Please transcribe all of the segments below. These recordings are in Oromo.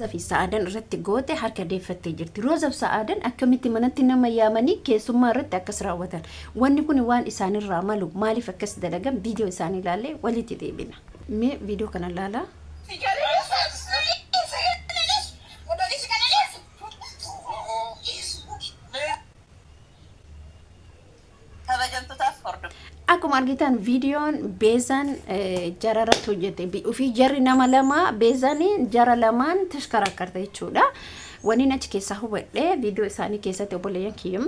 Fi Sa'aadan irratti goote harka deeffattee jirti. Roozaf Sa'aadan akkamitti manatti nama yaamanii keessummaa irratti akkas raawwatan? Wanni kun waan isaanirraa malu maaliif akkas dalagan? Viidiyoo isaanii ilaallee walitti deebina. Mee viidiyoo kana ilaalaa. Kabajamtootaaf hordoftoota. Akkuma argitan viidiyoon Beezaan jara irratti hojjete. Ofii jarri nama lama, Beezaan jara lamaan tashkarakkarte jechuudha. Waniin achi keessaa hubadhe viidiyoo isaanii keessatti, obboleeyyan kiyyum,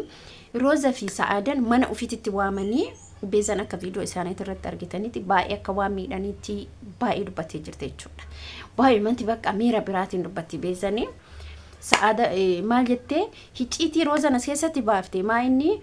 Rooza fi Sa'aadan mana ofiititti waamanii Beezaan akka viidiyoo isaanii irratti argitanitti baay'ee akka waan miidhaniitti baay'ee dubbattee jirti jechuudha. Baay'ee manti bakka miira biraatiin dubbatti Beezanii. Sa'aada maal jettee hicciitii Roozan as keessatti baafte maa inni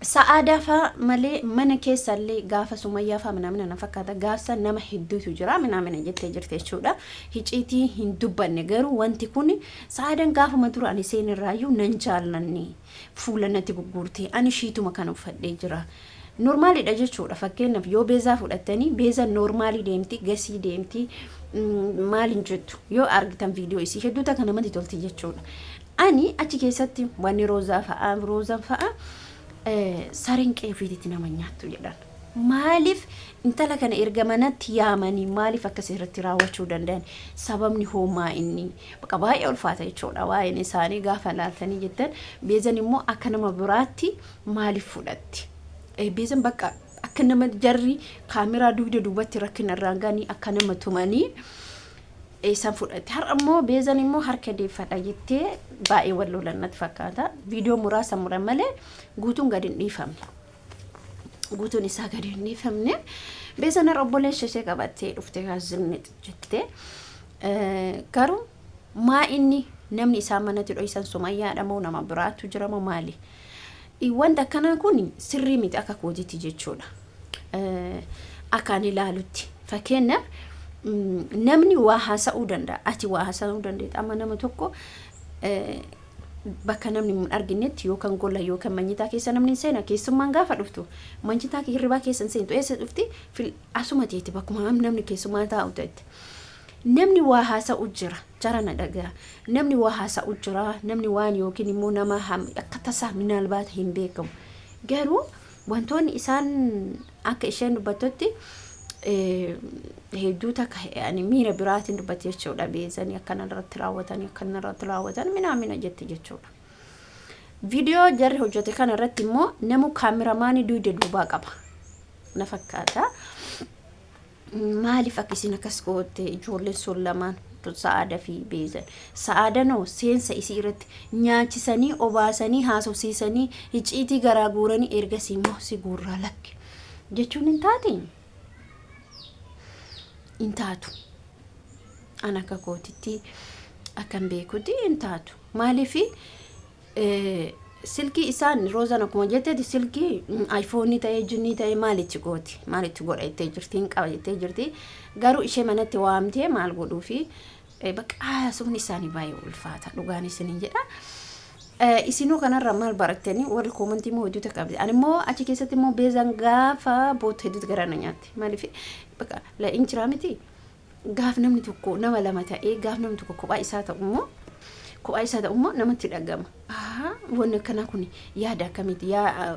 Sa'aadaa faa malee mana keessallee gaafa Sumayyaa faa minaamina na fakkaata gaafsa nama hedduutu jira minaamina jettee jirti jechuudha. Hiciitii hin dubbanne, garuu wanti kun Sa'aadan gaafuma dura ani seenirraayyuu nan jaallanne, fuula natti gugguurte, ani shiituma kana uffadhee jira. Normaalidha jechuudha. Fakkeenyaaf yoo Beezaa fudhattanii, Beezaan normaalii deemti, gasii deemti, maal hin jettu, yoo argitan viidiyoo isii hedduu takka namatti tolti jechuudha. Ani achi keessatti wanni Roozaa fa'aa, Roozaan fa'aa sareen qe'ee ofiititti nama nyaattu jedhan. Maaliif intala kana erga manatti yaamanii maaliif akkas irratti raawwachuu danda'an? Sababni hoomaa inni bakka baay'ee ulfaata jechuudha. Waa'een isaanii gaafa laaltanii jettan, Beezan immoo akka nama biraatti maaliif fudhatti? Beezan bakka akka nama jarri kaameraa dugda duubatti rakkina irraan ga'anii akka nama tumanii eessan fudhatte. Har'a immoo Beezan immoo harka deeffadha jettee baay'ee wal lolan natti fakkaata. Viidiyoo muraasa muran malee guutuun gadi hin dhiifamne. Guutuun isaa gadi hin dhiifamne. Beezan har'a obboleessa ishee qabattee dhuftee kaasne jettee. Garuu maa inni namni isaan manatti dho'isan Sumayyaadha moo nama biraatu jira moo maali? Wanta akkanaa kun sirrii miti akka kootitti jechuudha. Akka ani ilaalutti. Fakkeenyaaf namni waa haasa'uu danda'a. Ati waa haasa'uu dandeetta. Amma nama tokko bakka namni hin arginetti yookaan gola yookaan manyitaa keessa namni hin seena. Keessummaan gaafa dhuftu manyitaa hirribaa keessa hin seentu. Eessa dhufti? Asuma teetti, bakkuma namni keessummaa taa'u ta'etti. Namni waa haasa'u jira. Jara na dhagaa. Namni waa haasa'u jira. Namni waan yookiin immoo nama akka tasaa minaalbaata hin beekamu. Garuu wantoonni isaan akka isheen dubbattutti hedduu takka ani miira biraatiin dubbatti jechuudha. Beezanii akkana irratti raawwatanii, akkana irratti raawwatan minaamina jetti jechuudha. Viidiyoo jarri hojjete kana irratti immoo namu kaameramaanii dugda duubaa qaba. Na fakkaata. Maaliif akka isin akkas goote ijoolleen sun lamaan, Sa'aada fi Beezan? Sa'aadanoo seensa isii irratti nyaachisanii, obaasanii, haasofsiisanii, hiciitii garaa guuranii, ergasii immoo si guurraa lakki jechuun hin taate, hin taatu. An akka kootitti akkan beekutti hin taatu. Maaliif silkii isaan Roozaan akkuma jetteeti silkii iPhone ta'ee jinnii ta'ee maalitti gooti, maalitti godha jettee jirti, hin qaba jettee jirti. Garuu ishee manatti waamtee maal godhuufi? Bakka haasofni isaanii baay'ee ulfaata, dhugaan isiniin jedha. Isinuu kanarraa maal barattanii? Warri koomantii immoo hedduutu qabdi. Ani immoo achi keessatti immoo Beezaan gaafa bootu hedduutu garaa na nyaatti. Maaliif bakka la hin jiraa miti, gaaf namni tokko nama lama ta'ee, gaaf namni tokko kophaa isaa ta'u immoo, kophaa isaa ta'u immoo namatti dhagama. Wanni akkanaa kun yaada akkamiiti? Yaa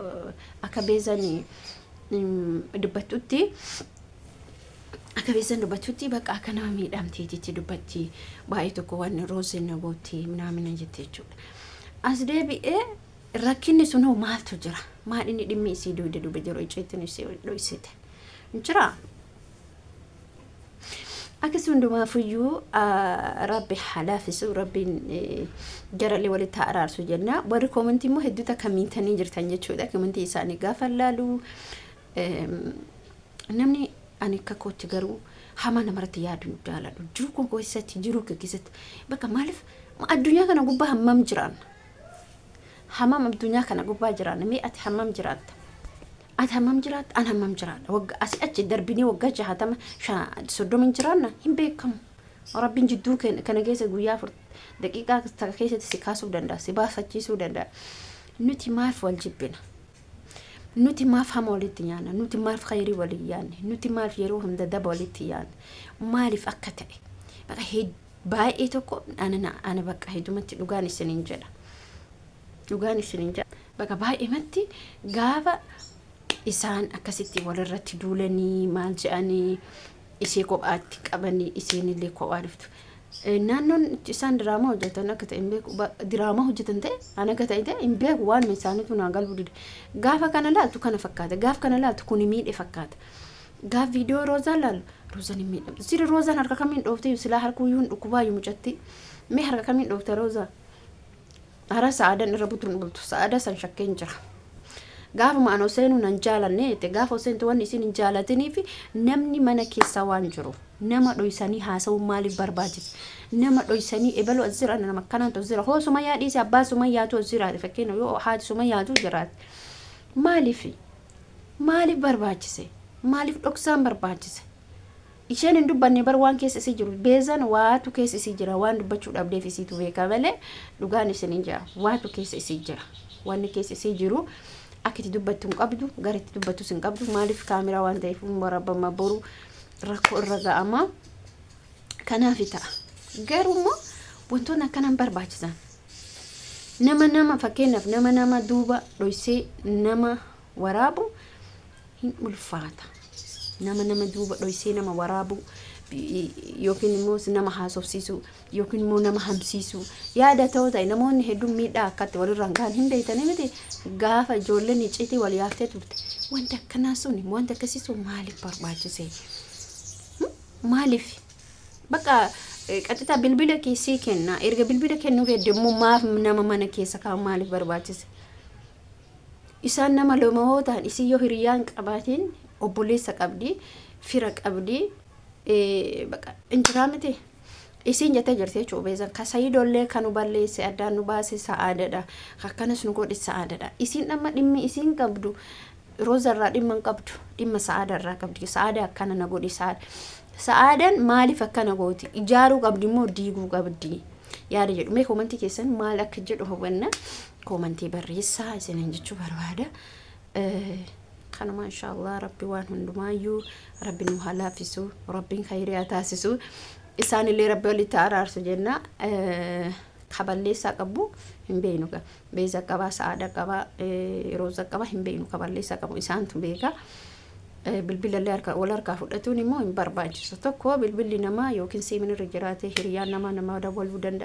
akka Beezaan dubbattutti, akka Beezaan dubbattutti bakka akka nama miidhamteetitti dubbatti, baay'ee tokko wanni Roozeen na gootti minaamina jette jechuudha. As deebi'ee rakkinni sun hoo maaltu jira? Maal inni dhimmi isii dugda duuba jiru, icciitiin isii dhoysite? Jira. Akkas hundumaafuyyuu Rabbi haa laafisu, Rabbiin jarallee walitti haa araarsu jenna. Warri koomantii immoo hedduu takka miitanii jirtan jechuudha. Koomantii isaanii gaafa laalu namni ani akka kootti garuu hamaa namarratti yaadu hin jaaladhu. Jiruu koo keessatti, jiruu kee keessatti bakka maaliif addunyaa kana gubbaa hammam jiraanna? Hammam addunyaa kana gubbaa jiraanna? Mee ati hammam jiraatta? Ati hammam jiraatta? An hammam jiraadha? Wagga asii achi darbinee waggaa 60, 30 hin jiraanna, hin beekamu. Rabbiin jidduu kana keessa guyyaa 4 daqiiqaa takka keessatti si kaasuu danda'a, si baafachiisuu danda'a. Nuti maaf wal jibbina? Nuti maaf hama walitti nyaanna? Nuti maaf khayrii walii yaanne? Nuti maaf yeroo hunda daba walitti yaanna? Maaliif akka ta'e? Baqa baay'ee tokko ana bakka heddumatti dhugaan isiniin jedha. Dhugaan isiniin jedha. Bakka baay'eematti gaafa isaan akkasitti walirratti duulanii maal jedhanii ishee kophaatti qabanii isheenillee kophaa dhuftu. Naannoon isaan diraamaa hojjetan akka ta'e hin beeku. Diraamaa hojjetan ta'e an akka ta'e ta'e hin beeku, waan isaaniitu naa galuu dide. Gaafa kana laaltu kana fakkaata. Gaafa kana laaltu kuni miidhe fakkaata. Gaaf viidiyoo Roozaa laalu Roozaan hin miidhamtu. Siri Roozaan harka kamiin dhooftee? Silaa harkuyyuu hin dhukkubaayyuu mucatti. Mee harka kamiin dhoofte Roozaa? Hara Sa'aadan irra butuun bultu. Sa'aadaa san shakkeen jira. Gaafuma an Oseenuu nan jaalanne jette, gaafa Oseentu wanni isin hin jaalatiniif namni mana keessa waan jiru nama dhoysanii haasa'uun maaliif barbaachise? Nama dhoysanii ebaluu as jira, nama akkanaatu as jira, hoo Sumayyaa dhiise, abbaa Sumayyaatu as jiraate, fakkeenya yoo haati Sumayyaatu jiraate, maaliif barbaachise? Maaliif dhoksaan barbaachise? Isheen hin dubbanne bar waan keessa isii jiru. Beezan waatu keessa isii jira, waan dubbachuu dhabdeef isiitu beeka malee dhugaan isiniin jira, waatu keessa isii jira. Wanni keessa isii jiru akka itti dubbattu hin qabdu, gara itti dubbattus hin qabdu. Maaliif? Kaameraa waan ta'eef waraabama, boru rakkoo irra ga'ama. Kanaaf ta'a. Garuu immoo wantoonni akkanaan barbaachisan. Nama fakkeenyaaf nama duuba dhoysee nama waraabu hin ulfaata. Nama duuba dhoysee nama waraabu yookiin immoo nama haasofsiisuu yookiin immoo nama hamsiisuu yaada ta'uu ta'e, namoonni hedduun miidhaa akkatti walirraan gahan hin beektanii miti? Gaafa ijoolleen icciitii wal yaaftee turte, wanti akkanaa sun, wanti akkasii sun maaliif barbaachise? Maaliif? Bakka qaxxitaa bilbila keessii kenna, erga bilbila kennuu fedde immoo maaf nama mana keessa kaa'u maaliif barbaachise? Isaan nama lama yoo ta'an, isin yoo hiriyaa hin qabaatiin obboleessa qabdi, fira qabdi, bakka injiraa miti. Isiin jettee jirti jechuudha Beezan. Ka Sayidoollee kan nu balleesse, addaan nu baase Sa'aadadha. Akkanas nu godhe Sa'aadadha. Isiin amma dhimmi isiin qabdu Rooza irraa dhimma hin qabdu. Dhimma Sa'aada irraa qabdi. Sa'aada akkana na godhe Sa'aada. Sa'aadan maaliif akkana gooti? Ijaaruu qabdi immoo diiguu qabdi? Yaada jedhu. Mee koomantii keessan maal akka jedhu hubanna. Koomantii barreessaa isiniin jechuu barbaada. Kanuma inshaallah, Rabbi waan hundumaayyuu Rabbi nu haa laaffisu. Rabbiin khayrii haa taasisu. Isaanillee Rabbi walitti araarsu jenna. Kaballeessaa qabu hin beeknu. Beeza qabaa, Sa'aada qabaa, Rooza qabaa hin beeknu. Kaballeessaa qabu isaantu beeka. Bilbilallee harka wal harkaa fudhatuun immoo hin barbaachisu. Tokko bilbilli namaa yookiin siimin irra jiraate hiriyaan namaa nama dawwaluu danda'a.